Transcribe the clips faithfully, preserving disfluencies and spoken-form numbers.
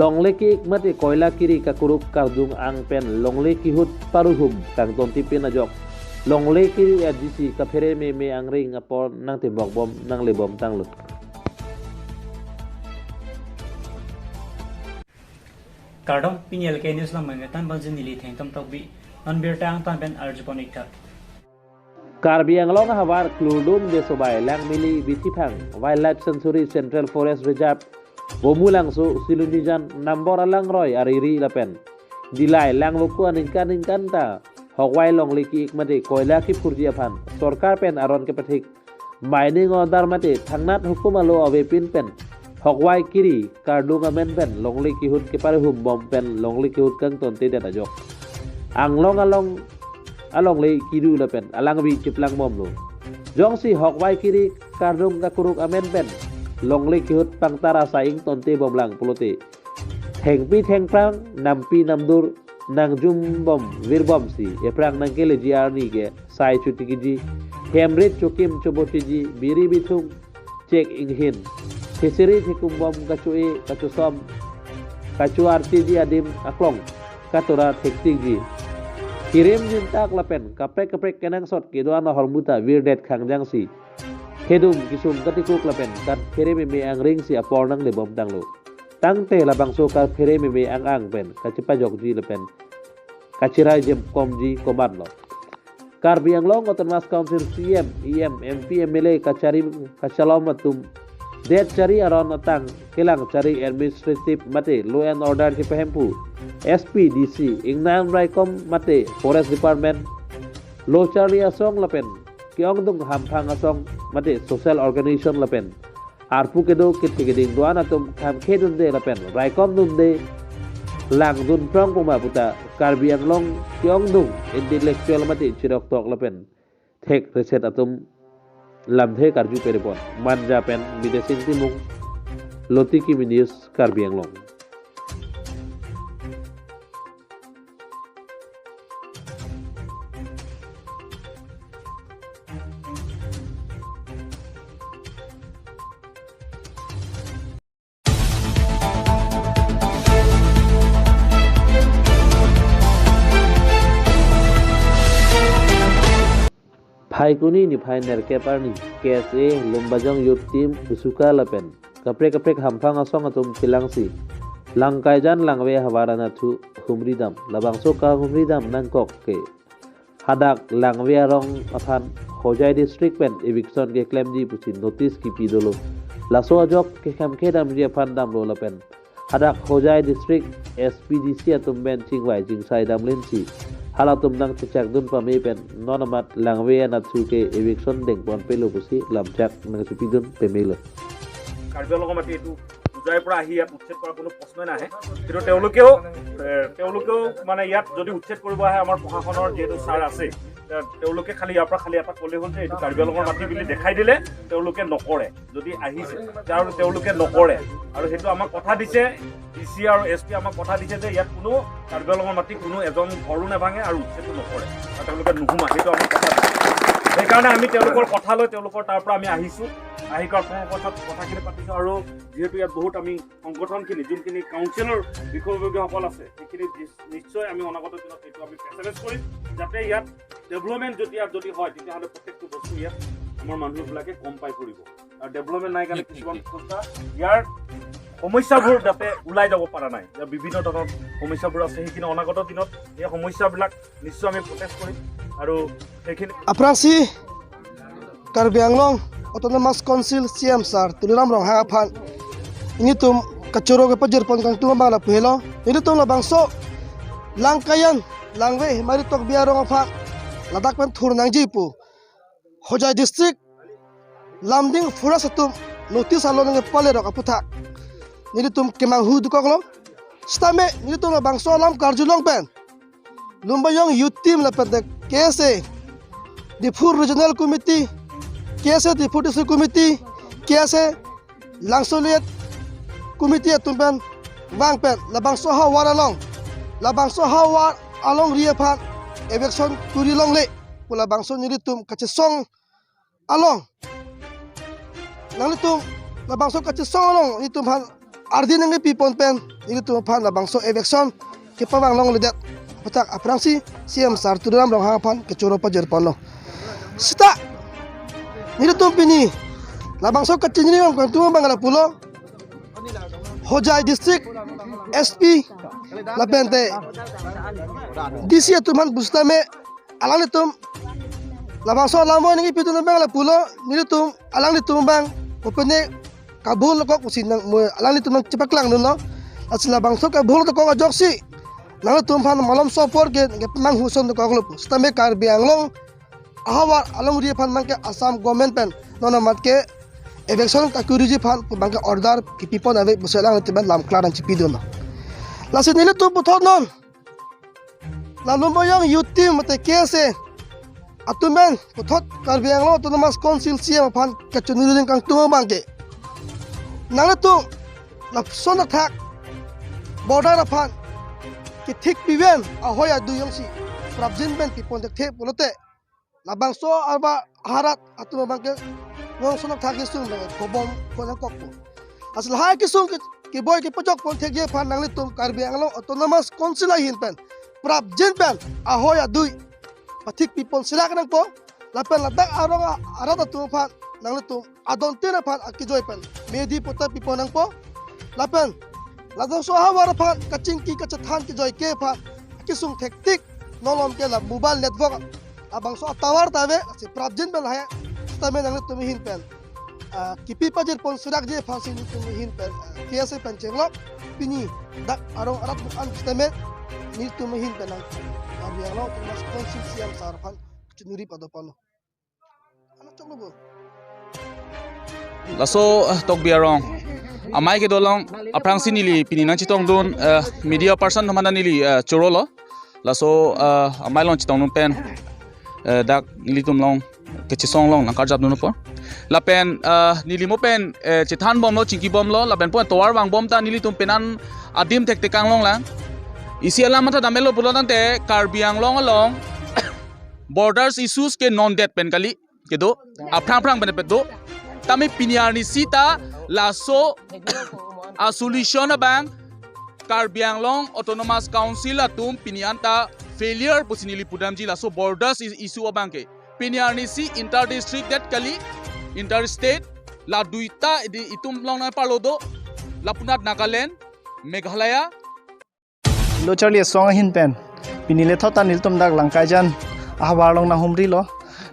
Longle ki-ik mate koila kiri kakuruk kardung ang pen longle kihut paruhum kangtonte pen ajok longle kiri A D C kaphere meme angring apor nangtebok bom nangle bom tanglo. Kardom, pini L K News along mengketan bangji neli Thengtom Tokbi, non birta angtan pen arjupon iktha. Karbi Anglong ahavar Klurdum Desobai Langmili Bithiphang Wildlife Sanctuary Central Forest Reserve, Bomulangso Silonijan Nambor alangroi ariri lapen Dillai Langvoku aningkan ningkan ta hokwai longle ki-ik mate koila kiphurji aphan sorkar pen aron kepethik mining order mate thangnat hukum alo avepin pen hokwai kiri kardung amen pen longle kihut keparehum bom pen longle kihut kangtontedet ajok anglong along alongle kidu lapen alangvi chiplang bomlo. Jongsi hokwai kiri kardung kakuruk amen pen longle kihut pangtar asai ingtonte bomlang pulote thengpi thengphrang nampi namdur nangjum bom virbomsi ephrang nangkeleji arni ke sai chutikiji, hemrit chokim chobotiji, biri bithung chek inghin, thesiri thekumbom kacho-e kachosom kacho-artiji adim aklong katora thektikji. Kirim jintak lapen kaprek kaprek kenangsot kedo-an ahormu ta virdet khangjangsi khedum kisum katikuk lapen kaphere meme angringsi apor nanglebom tanglo. Tangte labangso kaphere meme ang ang pen kachepajokji lapen kachirai jemkomji komatlo. Karbi Anglong Autonomous Council C E M, E M, M P, M L A kachari kachalom atum det chari aron atang kelang chari administrative mate law and order chepahemphu S P, D C, ingnam raikom mate Forest Department, lo charli asong lapen ke-ongdung hamphang asong mate social organization lapen arpu kedo kethe keding do-an atum khamkhe dunde lapen raikom dunde langdun prong puma puta Karbi Anglong ke-ongdung intellectual mate chiroktok lapen thek reset atum lamthe karju perepon. Manja pen Bidesing Timung, Loti Kimi News, Karbi Anglong. Phaikuni niphai nerkep arni K S A Lumbajong Youth Team Usuka lapen kaprek kaprek hamphang asong atum chelangsi Langkaijan Langve ahavar anatthu humridam, labangso kahumridam nangkok ke hadak Langve arong aphan Hojai District pen eviction keklemji pusi notice kipi dolo. Laso ajok kekhamkhe damji aphan damlo lapen hadak Hojai District S P, D C atum pen chingvai chingsai damlinsi halatum nangchechakdun pame pen non amat Langve anatthu ke eviction dengpon pelo pusi lamchak nangchepidun pamelo. Karbi আংলঙৰ মাটি এইটো হোজাইৰ পৰা আহি ইয়াত উচ্ছেদ কৰাৰ কোনো প্ৰশ্নই নাহে। কিন্তু তেওঁলোকেও, এ, তেওঁলোকেও মানে ইয়াত যদি উচ্ছেদ কৰিব আহে, আমাৰ প্ৰশাসনৰ যিহেতু ছাৰ আছে, তে-, তেওঁলোকে খালি ইয়াৰ পৰা খালি এটা ক'লে হ'ল যে এইটো কাৰ্বি আংলঙৰ মাটি বুলি দেখাই দিলে তেওঁলোকে নকৰে। যদি আহিছে, তেওঁ-, তেওঁলোকে নকৰে। আৰু সেইটো আমাক কথা দিছে, ডি চি আৰু এছ পি আমাক কথা দিছে যে ইয়াত কোনো কাৰ্বি আংলঙৰ মাটি কোনো এজন ঘৰো নাভাঙে আৰু উচ্ছেদো নকৰে আৰু তেওঁলোকে নুসুমায়, সেইটো আমাক কথা দিছে। সেইকাৰণে আমি তেওঁলোকৰ কথা লৈ তেওঁলোকৰ তাৰ পৰা আমি আহিছোঁ, আহি পেলাই আপোনালোকৰ কথা, কথাখিনি পাতিছোঁ। আৰু যিহেতু ইয়াত বহুত আমি সংগঠনখিনি, যোনখিনি কাউন্সিলৰ বিষয়ববীয়াসকল আছে, সেইখিনি নিশ্চ-, নিশ্চয় আমি অনাগত দিনত এইটো আমি প্ৰেচাৰাইজ কৰিম, যাতে ইয়াত ডেভেলপমেণ্ট যদি ইয়াত যদি হয়, তেতিয়াহ'লে প্ৰত্যেকটো বস্তু ইয়াত আমাৰ মানুহবিলাকে গম পাই পৰিব। আৰু ডেভেলপমেণ্ট নাই কাৰণে কিছুমান সংস্থা ইয়াৰ সমস্যাবোৰ যাতে ওলাই যাব পৰা নাই, ইয়াৰ বিভিন্ন ধৰণৰ সমস্যাবোৰ আছে। সেইখিনি অনাগত দিনত এই সমস্যাবিলাক নিশ্চয় আমি প্ৰটেষ্ট কৰিম আৰু সেইখিনি Aphrangsi Karbi Anglong Autonomous Council C E M sir Tuliram Ronghang aphan nelitum kachoro kepajirpon kangtung abang lapu helo. Nelitum labangso Langkaijan Langve Himari Tokbi arong aphan ladak pen thur nangji pu Hojai District Lumding Forest atum notice alo nangpalerok aputhak nelitum kemanghu dokoklo. Sitame nelitum labangso alam karjulong pen Lumbajong Youth Team lapen K S A Diphu Regional Committee, K S A Diphu District Committee, K S A Langso Luyet Committee atum pen vang pen labangso ahavar along, labangso ahavar alongri aphan eviction kuri longle pu labangso nelitum kachesong along, nanglitum labangso kachesong along nelitum aphan ardi nangkepipon pen nelitum aphan labangso eviction kepavang longledet aputhak aphrangsi C M sir Tuliram Ronghang aphan kechoro pajirponlo. Seta nelitum pini labangso kachiningri kangtung abang lapulo, Hojai District S P lapente D C atum aphan pusitame alanglitum labangso alam oi nangkepidun abang lapulo, nelitum alanglitum abang opene kabul kok pusi nang mo alanglitum nangchepaklangdunlo. Lasi labangso kabul kok ajoksi nanglitum aphan malomso apor ke nangkepamanghu ason dokoklo pu. Sitame Karbi Anglong ahavar alongri aphan abangke Assam government pen non amat ke eviction kakuriji aphan pu abangke order kepipon ave pusi alanglitum pen lam klar nangchipidunlo. Lasi nelitum puthot non la Lumbajong youth team mate K S A atum pen puthot Karbi Anglong Autonomous Council C M aphan kachiningri kangtung abangke, nanglitum lapuson athak border aphan kethik piven ahoi adui jongsi prapjin pen pipon thekthe pulote labangso arba harat atum abangke rongsono thak kesung abang kobom konang kokpo. Lasi lahai kesung ke keboi kepajokpon thekji aphan nanglitum Karbi Anglong Autonomous Council ahin pen prapjin pen ahoi adui pathik pipon sirak nangpo. Lapen ladak arong a-, arat atum aphan nanglitum adontin aphan akejoi pen medi pota pipon nangpo. Lapen labangso ahavar aphan kachingki kachethan kejoi ke aphan kesung thektik nolom ke la mobile network labangso atower ta ave, si prapjin pen lahai sitame nanglitum ahin pen, ah, kepi pajirpon sirakji aphansi nelitum ahin pen, ah, K S A pen chenglok pini dak arong arat bukan sitame nelitum ahin pen nang Karbi Anglong Autonomous Council C M sir aphan chiningri padoponlo. Anak choklo bo. Laso, eh, Tokbi arong amei kedo along aphrangsi neli pini nangchetongdun, eh, media person atum aphan neli, eh, chorolo. Laso, eh, amei along chetongdun pen, eh, dak nelitum along kachesong along nangkarjapdun apor. Lapen, eh, neli mo pen, eh, chethanbomlo, chingkibomlo, lapen po tovar vangbom ta nelitum penan adim thektekang longlang. Isi alam matha damlo pulo tangte Karbi Anglong along borders issues ke non det pen kali kedo, aphrang aphrang pen pen do. Tame pini arnisi ta laso a-solution abang Karbi Anglong Autonomous Council atum pini anta failure pusi neli pudamji laso borders is-, issue abangke. Pini arnisi inter district det kali, inter state, la duita idi itum along nangparlo do, lapunat Nagaland, Meghalaya, Lo Charli Asong ahin pen pini lethot ta nelitum dak Langkaijan ahavar along nanghumrilo.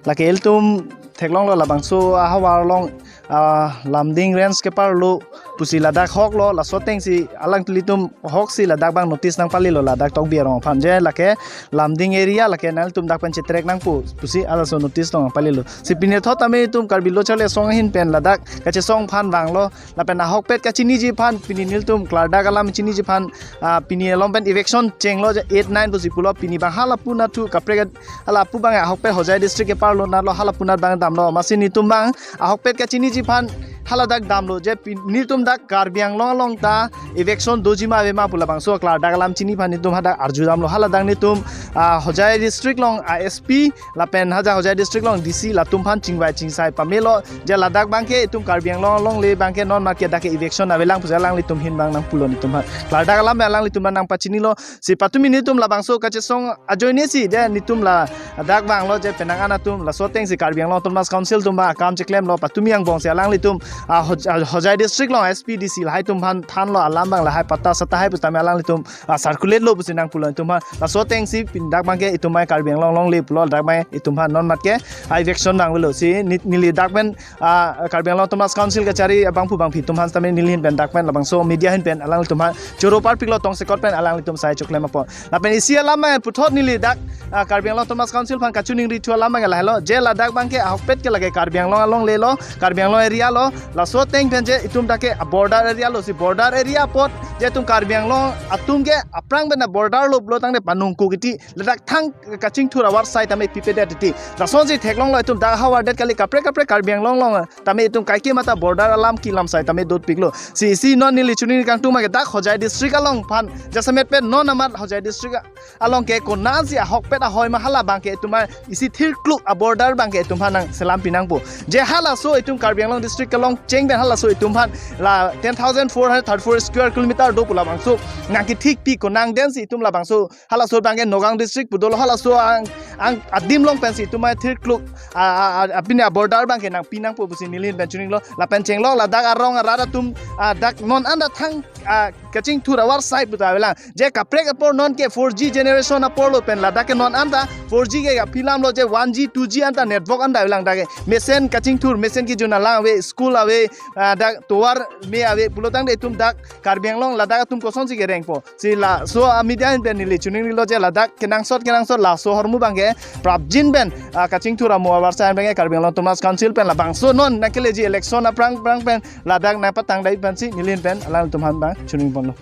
Lake ilitum theklonglo labangso ahavar along, ah, Lumding Range keparlo pusi ladak ahoklo, laso atengsi alanglitum ahoksi ladak abang notice nangpalilo ladak Tokbi arong aphan je lake Lumding area lake nanglitum dak pen chetrek nangpo pusi halaso notice nangpalilo. Si pini lethot tame itum Karbi Lo Charli Asong ahin pen ladak kachesong aphan vanglo. Lapen ahokpet kachiniji aphan pini nelitum klardak alam chiniji aphan, ah, pini along pen eviction chenglo je eight nine pusi pulo, pini abang halapunat thu kaprek hala pu abang ahokpet Hojai district keparlo natlo, halapunat abang damlo. Amatsi nelitum abang ahokpet kachiniji aphan haladak damlo je pi-, nelitum dak Karbi Anglong along ta eviction doji ma ave ma pu labangso klardak alam chini aphan nelitum hadak arjudamlo. Haladak nelitum, ah, Hojai district along, ah, S P lapen hadak Hojai district along D C latum aphan chingvai chingsai pamelo je ladak abangke itum Karbi Anglong alongle abangke non amat ke dak ke eviction avelang pusi alanglitum ahin abang nangpulo nelitum aphan. Klardak alam alanglitum aphan nangpachinilo. Si patumi nelitum labangso kachesong ajoinesi je nelitum ladak vanglo je penang an atum laso atengsi Karbi Anglong Autonomous Council atum abang akam cheklemlo, patumi angbongsi alanglitum, ah, Hoj-, ah, Hojai district along S P D C lahai atum aphan thanlo alam abang lahai patta satta hai pu tame alanglitum, ah, circulate lo pusi nangpulo nelitum aphan. Laso atengsi pini dak abangke itum amei Karbi Anglong alongle pulo dak amei itum aphan non amat ke, ah, eviction nangvelo si ne-, neli dak pen, ah, Karbi Anglong Autonomous Council kachari abangphu bangphi atum aphan tame neli ahin pen dak pen labangso media ahin pen alanglitum aphan choro parpiklo tongsekot pen alanglitum asai choklem apot. Lapen isi alam abang puthot neli dak, ah, Karbi Anglong Autonomous Council aphan kachiningri thu alam abang lahelo je ladak abangke ahokpet ke lake Karbi Anglong alongle lo, Karbi Anglong area lo, laso ateng pen je itum dak ke border area lo si border area apot Je itum Karbi Anglong atum ke aphrang pen a-border lo pulo tangte panungku kiti ladak thang kachingthur avar sai tame pipedet titi. Lasonsi theklonglo itum dak havar det kali kaprek kaprek Karbi Anglong along tame itum kaike mata border alam kelam sai tame dotpiklo. Si isi non neli chini kangtung ma ke dak Hojai district along aphan jasemet pen non amat Hojai district along ke konatsi ahokpet ahoi ma hala abang ke itum isi thirkluk a-border abang ke itum aphan nangselam pinangpo. Je halaso itum Karbi Anglong district kelong cheng pen halaso itum aphan la ten thousand four hundred thirty-four square kilometer do pu labangso nangkethikpi konat densi itum labangso halaso abang ke Nagaon district pu dolo halaso ang, ang adim along pensi itum a thirkluk a, a, a, apini a-border abang ke nangpinangpo pusi neli ahin pen chinilo. Lapen chenglok ladak arong arat atum, ah, dak non anta thang, ah, kachingthur avar sai puta avelang. Je kaprek apor non ke four G generation apor lo pen ladak ke non anta four G ke kapilam lo je one G, two G anta network anta avelang dak ke. Mesen kachingthur, mesen kejun alang ave, school ave, ah, dak tovar me ave pulo tangte itum dak Karbi Anglong ladak atum kosonsi kerengpo. Si laso a-media ahin pen neli chinilo je ladak kenangsot kenangsot laso ahormu abang ke prapjin pen, ah, kachingthur amo avar sai abang ke Karbi Anglong Autonomous Council pen labangso non nangkeleji election aphrang aphrang pen ladak nangpatangdai pensi neli ahin pen alangtum aphan abang chini ponlo.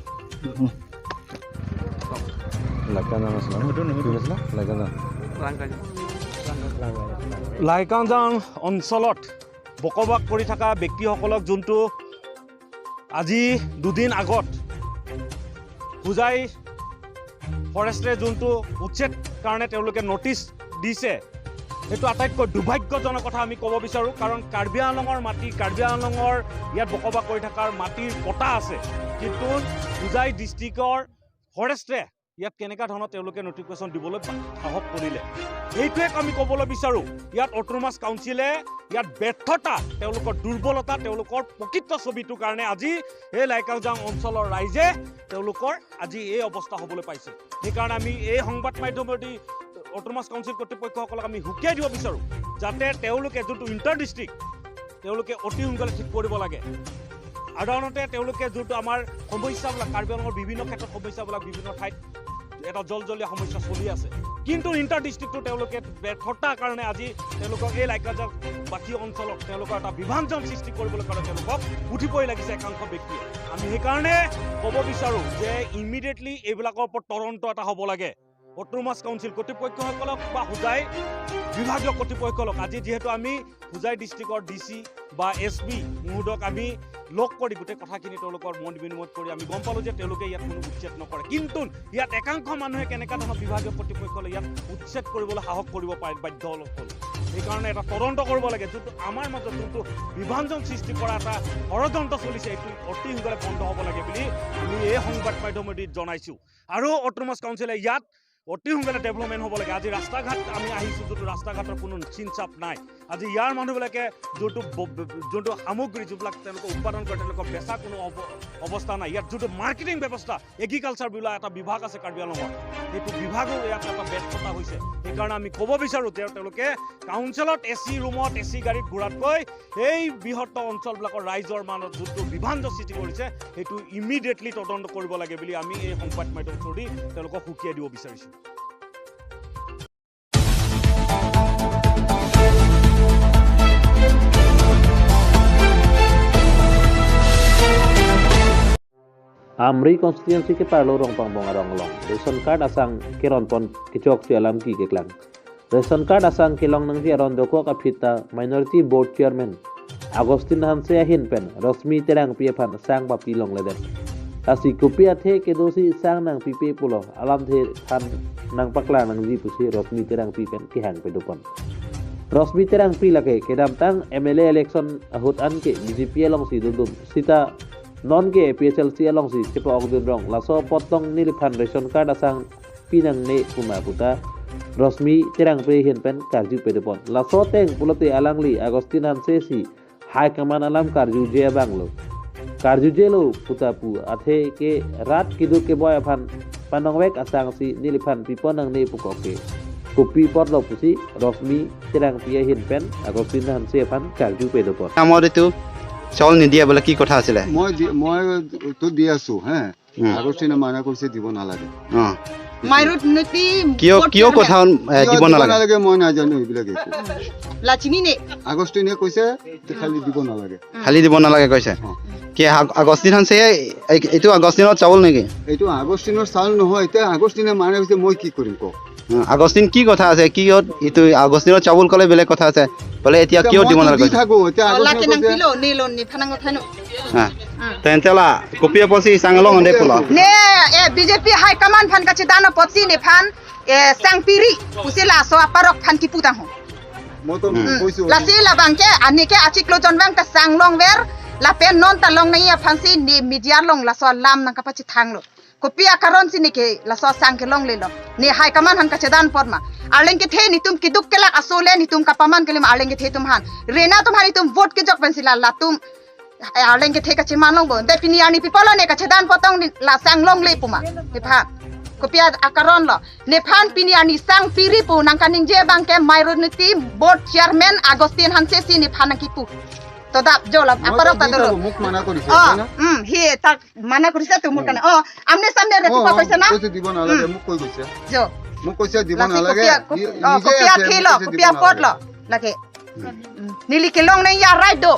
Hmm. Lakan nama sila? Betul, betul. Betul, sila? Lakan nama. Laikangjang অঞ্চলত বসবাস কৰি থকা ব্যক্তিসকলক যোনটো আজি দুদিন আগত হোজাই ফৰেষ্টে যোনটো উচ্ছেদ কাৰণে তেওঁলোকে নটিচ দিছে, সেইটো আটাইতকৈ দুৰ্ভাগ্যজনক কথা আমি ক'ব বিচাৰোঁ। কাৰণ কাৰ্বি আংলঙৰ মাটি, কাৰ্বি আংলঙৰ ইয়াত বসবাস কৰি থকাৰ মাটিৰ পটা আছে, কিন্তু হোজাই ডিষ্ট্ৰিক্টৰ ফৰেষ্টে ইয়াত কেনেকুৱা ধৰণৰ তেওঁলোকে নটিফিকেশ্যন দিবলৈ সাহস কৰিলে, এইটোৱে আমি ক'বলৈ বিচাৰোঁ। ইয়াত অট'নমাছ কাউন্সিলে ইয়াত ব্যৰ্থতা, তেওঁলোকৰ দুৰ্বলতা, তেওঁলোকৰ প্ৰকৃত ছবিটোৰ কাৰণে আজি এই লাইকাংজাং অঞ্চলৰ ৰাইজে তেওঁলোকৰ আজি এই অৱস্থা হ'বলৈ পাইছে। সেইকাৰণে আমি এই সংবাদ মাধ্যমেদি অট'নমাছ কাউন্সিল কৰ্তৃপক্ষসকলক আমি সকীয়াই দিব বিচাৰোঁ, যাতে তেওঁলোকে যোনটো ইণ্টাৰ ডিষ্ট্ৰিক্ট, তেওঁলোকে অতি সোনকালে ঠিক কৰিব লাগে। সাধাৰণতে তেওঁলোকে যোনটো আমাৰ সমস্যাবিলাক, কাৰ্বি আংলঙৰ বিভিন্ন ক্ষেত্ৰত সমস্যাবিলাক বিভিন্ন ঠাইত এটা জলজলীয়া সমস্যা চলি আছে, কিন্তু ইণ্টাৰ ডিষ্ট্ৰিক্টটো তেওঁলোকে ব্যৰ্থতাৰ কাৰণে আজি তেওঁলোকক এই লাইকাজাক বাকী অঞ্চলত তেওঁলোকৰ এটা বিভাজন সৃষ্টি কৰিবলৈ কাৰণে তেওঁলোকক উঠি পৰি লাগিছে একাংশ ব্যক্তিয়ে। আমি সেইকাৰণে ক'ব বিচাৰোঁ যে ইমিডিয়েটলি এইবিলাকৰ ওপৰত তদন্ত এটা হ'ব লাগে। অট'নমাছ কাউন্সিল কৰ্তৃপক্ষসকলক বা হোজাই বিভাগীয় কৰ্তৃপক্ষসকলক আজি যিহেতু আমি হোজাই ডিষ্ট্ৰিক্টৰ ডি চি বা এছ পি মহোদয়ক আমি লগ কৰি গোটেই কথাখিনি তেওঁলোকৰ মত বিনিময় কৰি আমি গম পালোঁ যে তেওঁলোকে ইয়াত কোনো উচ্ছেদ নকৰে, কিন্তু ইয়াত একাংশ মানুহে কেনেকুৱা ধৰণৰ বিভাগীয় কৰ্তৃপক্ষলৈ ইয়াত উচ্ছেদ কৰিবলৈ সাহস কৰিব পাৰে, বাধ্য হ'ল। সেইকাৰণে এটা তদন্ত কৰিব লাগে। যোনটো আমাৰ মাজত যোনটো বিভাজন সৃষ্টি কৰা এটা ষড়যন্ত্ৰ চলিছে, এইটো অতি সোনকালে বন্ধ হ'ব লাগে বুলি আমি এই সংবাদ মাধ্যমেদি জনাইছোঁ। আৰু অট'নমাছ কাউন্সিলে ইয়াত অতি সোনকালে ডেভেলপমেণ্ট হ'ব লাগে। আজি ৰাস্তা ঘাট আমি আহিছোঁ, যোনটো ৰাস্তা ঘাটৰ কোনো চিনচাপ নাই। আজি ইয়াৰ মানুহবিলাকে যোনটো ব-, ব-, যোনটো সামগ্ৰী যিবিলাক তেওঁলোকে উৎপাদন কৰে, তেওঁলোকৰ বেচা কোনো অৱ-, অৱস্থা নাই। ইয়াত যোনটো মাৰ্কেটিং ব্যৱস্থা, এগ্ৰিকালচাৰ বোলা এটা বিভাগ আছে কাৰ্বি আংলঙৰ, সেইটো বিভাগো ইয়াত এটা ব্যৰ্থতা হৈছে। সেইকাৰণে আমি ক'ব বিচাৰোঁ যে তেওঁলোকে কাউন্সিলত এ চি ৰুমত এ চি গাড়ীত ঘূৰাতকৈ এই বৃহত্তৰ অঞ্চলবিলাকৰ ৰাইজৰ মাজত যোনটো বিভাজন সৃষ্টি কৰিছে, সেইটো ইমিডিয়েটলি তদন্ত কৰিব লাগে বুলি আমি এই সংবাদ মাধ্যম থ্ৰুদি তেওঁলোকক সকীয়াই দিব বিচাৰিছোঁ। Amri constituency keparlo Rongpangbong arong along ration card asang keronpon kechokche alam keklang. Ration card asang kelong nangji aron dokok aphi ta Minority Board Chairman Augustine Hanse ahin pen Rosmi Terangpi aphan sang papi longledet. Lasi kopi athe kedosi sang nangpipe pulo alamthe than nangpaklang nangji pusi Rosmi Terangpi pen kehang pedopon. Rosmi Terangpi lake kedamtang M L A election ahut an ke B J P alongsi dodum sita non ke A P H L C alongsi chepa-okdun rong, laso apot tong neliphan ration card asang pinangne puma puta Rosmi Terangpi ahin pen karju pedopon. Laso ateng pulote alangli Augustine Hanse si high command alam karjuje abanglo. Karjujelo puta pu athe ke rat keduk keboi aphan panongvek asangsi neliphan pipon nangne pukoke. Kopi apotlo pusi Rosmi Terangpi ahin pen Augustine Hanse aphan karju pedopon. কামত এইটো চাউল নিদিয়া বোলে কি কথা আছিলে? মই দি-, মইতো দি আছো, হে। উম। আগষ্টিনে মানা কৰিছে দিব নালাগে। অ। মাইনৰিটি কিয়, ভোট কিয় চেয়াৰমেন। কথা, এ, কিয় দিব দিব নালাগে? নালাগে, মই নাজানো এইবিলাক একো। লাচিনি নে? আগষ্টিনে কৈছে, তে খালি দিব নালাগে। খালি দিব নালাগে কৈছে। অ। কি আগ-, আগষ্টিন হানছে এই, এইটো আগষ্টিনৰ চাউল নেকি? এইটো আগষ্টিনৰ চাউল নহয়, এতিয়া আগষ্টিনে মানা কৈছে, মই কি কৰিম কওক? উম, আগষ্টিন কি কথা আছে? কি ইহঁত এইটো আগষ্টিনৰ চাউল ক'লে বেলেগ কথা আছে। বোলে এতিয়া এতিয়া কিয় দিব মইতো নালাগে দি কৈছে? থাকো, এতিয়া অ, আগষ্টিনে লাকি nang কৈছে, pilo, ne lo, nephan nang thanu. হা। উম। তেন্তে লা, কপি আপচি চাং লং দে পুলা। Ne, e, B J P high command aphan kachedam apotsi nephan, e, sang piri, pusi laso aparok aphan kipu tangho. Moto Hmm. koiso. Lasi labang ke, ani ke achiklo jon vang ta sang longver, lapen non ta longnei aphansi ne media along laso alam nang kapachethanglo. Kopi akaron si ne ke laso sang kelonglelo. Ne high command aphan kachedam apot ma. Arleng kethe netum keduk kelak aso le netum kapaman kali ma arleng kethe atum aphan. Rena atum aphan netum vote kejok pensi la latum, eh, arleng kethe kacheman longpo. Te pini arni pi apotlo ne kachedam apot tong ne la sang longle pu ma. Nephan. Kopi a-, akaron lo. Nephan pini arni sang piri pu nang kaningje abang ke Mairuniti board chairman Augustine Hanse si nephan nang kipu. To dap jo la, মই aparok তো ta দি dolo. থাকো, মোক মানা কৰিছে, অ, হয় না? উম, সি তাক মানা কৰিছে তো মোৰ অ। কাৰণে। অ, আমনে চামনে অ, ৰাতিপুৱা অ, কৈছে না? কৈছে দিব নালাগে, উম। মোক কৈ গৈছে। Jo. মোক কৈছে দিব Lasi নালাগে, kopi a-, নি-, kop-, অ, নিজে kopi আছে, a-, thelo, মোক কৈছে দিব kopi a-pot নালাগে। Lo. Lake. Um. Neli kelongnei ya right do.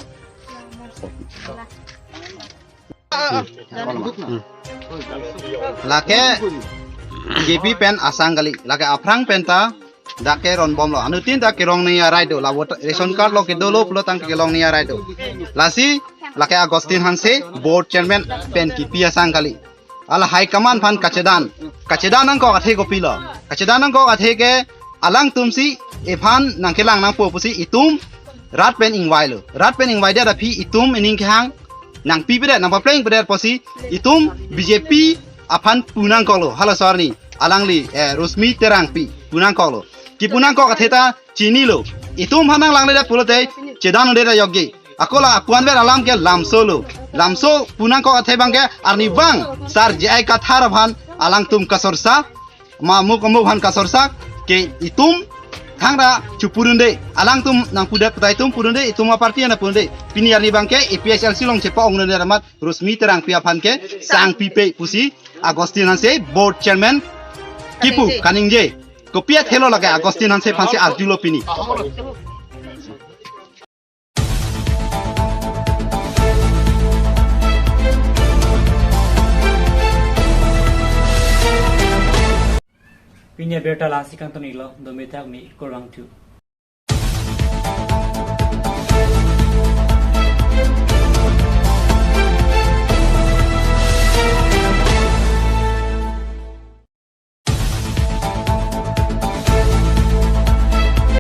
Lake B J P pen asang kali, lake aphrang pen ta dak ke ronbomlo. Anuttin ta kelongnei arai do, la vote, ration card lo kedolo pulo tangte kelongnei arai do. Lasi lake Augustine Hanse board chairman pen kipi asang kali. Hala high command aphan kachedam. Kachedam nangkok athe kopilo? Kachedam nangkok athe ke alangtum si ephan nangkelang nangpo pusi itum rat pen ingvailo. Rat pen ingvai det aphi itum ining kehang nangpipedet, nangpaplengpedet pusi itum B J P aphan pu nangkoklo. Halaso arni alangli, eh, Rosmi Terangpi pu nangkoklo. Kipu nangkok athe ta chinilo. Itum aphan nanglangledet pulote chedam un'edet ayokji. Ako la akuan ver alam ke lamsolo. Lamso pu nangkok athe abang ke arnivang Sar J I Kathar aphan alangtum kasorsa, ma muk amuk aphan kasorsa ke itum thangra chupurunde. Alangtum nangpudet putai itum purunde, itum aparty nangpurunde. Pini arni abang ke A P H L C along chepa-ongnei amat Rosmi Terangpi aphan ke sang pipe pusi Augustine Hanse board chairman kipu kaningje. Kopi athelo lake Augustine Hanse aphansi arjulo pini. Pini abirta lasi kangton-iklo, dome thak mi kurang tu.